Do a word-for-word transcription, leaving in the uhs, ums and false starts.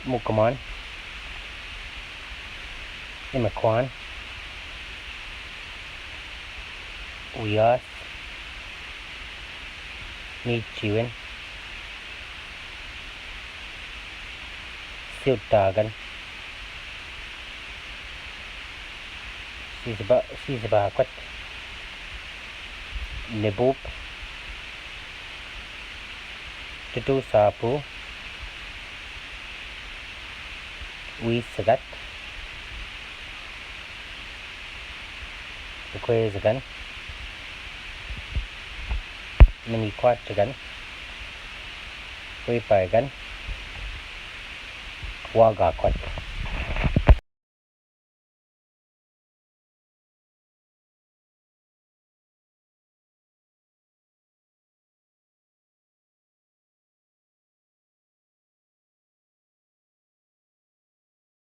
Mukemon, Imekwan, Wias, Nijiwin, Siutagan, Siseba, Siseba Akwet, Nebup, Tutu Sapu, Wisegat, Ukwesegan, Menikwategan, Kwepaigan, Wagakwet.